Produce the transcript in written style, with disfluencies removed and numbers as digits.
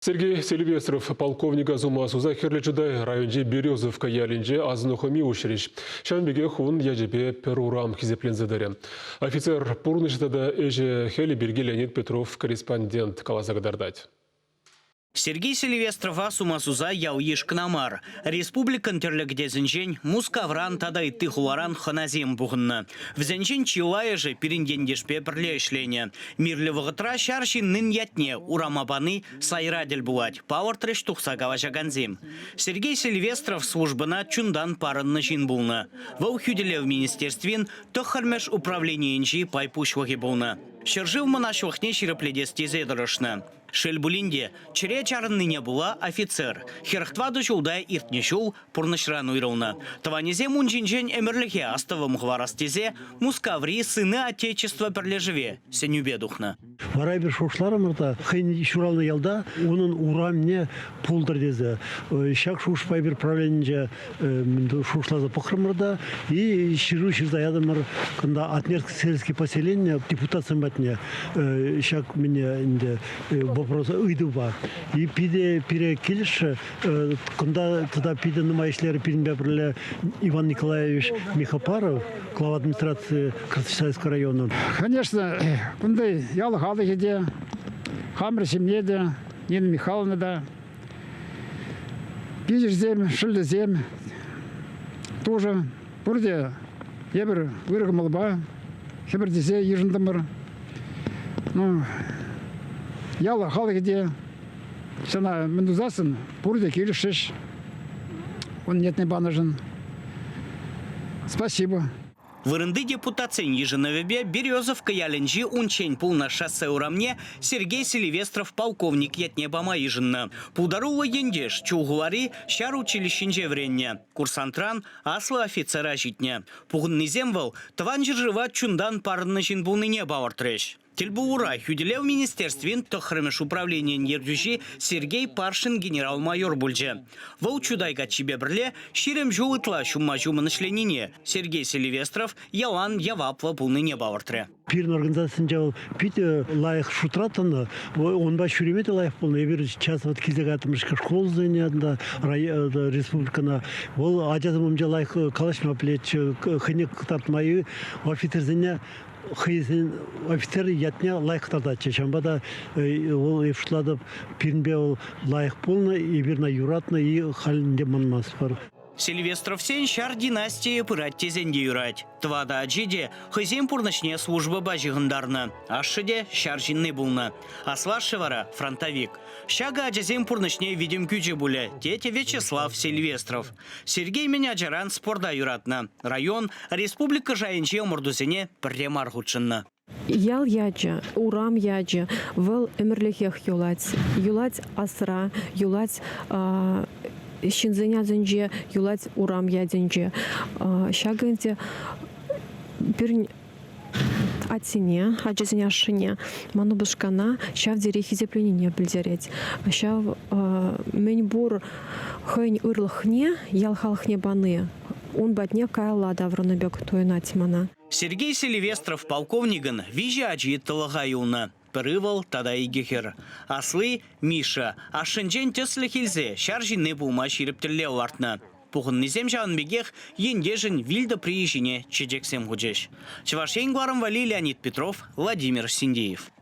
Сергей Сильвестров полковника сума суса Хӗрлӗ Чутай районӗнчи Березовка ялӗнче асӑну хӑми уҫрӗҫ. Ҫавӑн пекех ун ячӗпе пӗр урам хисепленсе тӑрӗ. Офицер пурнӑҫӗ тата ӗҫӗ-хӗлӗ пирки Леонид Петров корреспондент каласа кӑтартать. Сергей Сильвестрова сума суса ял-йыш кӑна мар, республикӑн тӗрлӗ кӗтесӗнчен, Мускавран тата ытти хуларан хӑнасем пухӑннӑ. Вӗсенчен чылайӑшӗ пирӗн ентешпе пӗрле ӗҫленӗ. Мирлӗ вӑхӑтра ҫар ҫыннин ятне урама пани сайра тӗл пулать, палӑртрӗҫ тухса калаҫакансем. Сергей Сильвестров службӑна чунтан парӑннӑ ҫын пулнӑ. Вӑл Хӳтӗлев министерствин тӑххӑрмӗш управленийӗнчи пай пуҫлӑхӗ пулнӑ. Ҫӗршыв мӑнаҫлӑхне ҫирӗплетес тесе тӑрӑшнӑ. Шел пулин те, чӗре чарӑннине пула офицер 44 ҫулта иртнӗ ҫул пурнӑҫран уйрӑлнӑ. Тӑванӗсем ун ҫинчен ӗмӗрлӗхе астӑвӑм хӑварас тесе Мускаври Сыны Отечества пӗрлешӗве сӗнӳпе тухнӑ. Вара эпир шухӑшларӑмӑр та хӑйӗн ҫуралнӑ ялта унӑн урамне пултӑр тесе. Ҫак шухӑшпа эпир правленинче шухӑшласа пӑхрӑмӑр та и ҫыру ҫырса ятӑмӑр кунта Атнерск сельский поселение депутатсем патне ҫак мӗне ӗнтӗ вопрос ыйтупа. И питӗ пире килӗшрӗ. Кунта тата питӗ нумай ӗҫлерӗ пирӗнпе пӗрле Иван Николаевич Михопаров, глава администрации Красноармейского района. Конечно, кунта ял халӑхӗ те, хамӑр ҫемье те, Нина Михайловна та, пичӗшсем, шӑллӗсем тоже пурте эпир ырӑ кӑмӑлпа хӗпӗртесе йышӑнтӑмӑр. Ну, ял халӑхӗ те Сана мӗн тусассӑн пурте килӗшрӗҫ ун ятне панӑшӑн. Спасибо. Вырӑнти депутатсен йышӑнӑвӗпе Березовка ялӗнчи унччен пулнӑ шоссе урамне Сергей Сильвестров полковник ятне пама йышӑннӑ. Пултаруллӑ ентеш Чулхулари ҫар училищинче вӗреннӗ. Курсантран аслӑ офицера ҫитнӗ. Пухӑннисем вӑл Тӑван ҫӗршыва чунтан парӑннӑ ҫын пулнине палӑртрӗҫ. Тӗлпулура Хӳтӗлев министерствин тӑххӑрмӗш управленийӗн ертӳҫи Сергей Паршин генерал-майор пулчӗ. Вӑл Чутай каччипе пӗрле 20 ҫул ытла ҫумма-ҫумӑн ӗҫленине, Сергей Сильвестров ялан яваплӑ пулнине палӑртрӗ. Пирӗн организацинче вӑл питӗ лайӑх шутра тӑнӑ. Унпа ҫӳреме те лайӑх пулнӑ. Эпир час вот килсе кайрӑмӑр школсене республикӑна. Вӑл ачасем умӗнче лайӑх калаҫма пӗлетчӗ, хӑйне кӑтартма офицерсене хӑйсен офицер ятне лайӑх кӑтартатчӗ. Ҫавӑнпа та вӑл шутлатӑп, пирӗнпе вӑл лайӑх пулнӑ, эпир ӑна юратнӑ и халь ӗнтӗ манмастпӑр. Сильвестровсен ҫар династийӗ пырать тесен те юрать. Тӑватӑ ачи те хӑйсен пурнӑҫне службӑпа ҫыхӑнтарнӑ. Ашшӗ те ҫар ҫынни пулнӑ. Аслашшӗ вара фронтовик. Ҫакӑ ачасен пурнӑҫне витӗм кӳчӗ пулӗ, тет Вячеслав Сильвестров. Сергей мӗн ачаран спорта юратнӑ. Район, республика шайӗнчи ӑмӑртусене пӗрре мар хутшӑннӑ. Ял ячӗ, урам ячӗ вӑл ӗмӗрлӗхех юлать. Юлать асра, юлать ҫынсен асӗнче, юлать урам ятӗнче. Ҫакӑ ӗнтӗ пирӗн Атьсене, ачасен ашшӗне, ман упӑшкана ҫав тери хисепленине пӗлтерет. Ҫав мӗн пур хӑйӗн ырлӑхне ял халӑхне пани ун патне каялла таврӑннӑ пек туйӑнать мана. Сергей Сильвестров полковникӑн виҫӗ ачи тӑлӑха юлнӑ. Пӗр ывӑл тата икӗ хӗр. Асли, Миша, ашшӗнчен тӗслӗх илсе ҫар ҫынни пулма ҫирӗп тӗллев лартнӑ. Пухӑннисем ҫавӑн пекех ентешӗн вил тӑприйӗ ҫине чечексем хучӗҫ. Чӑваш Ен кӑларӑм валли Леонид Петров, Владимир Синдеев.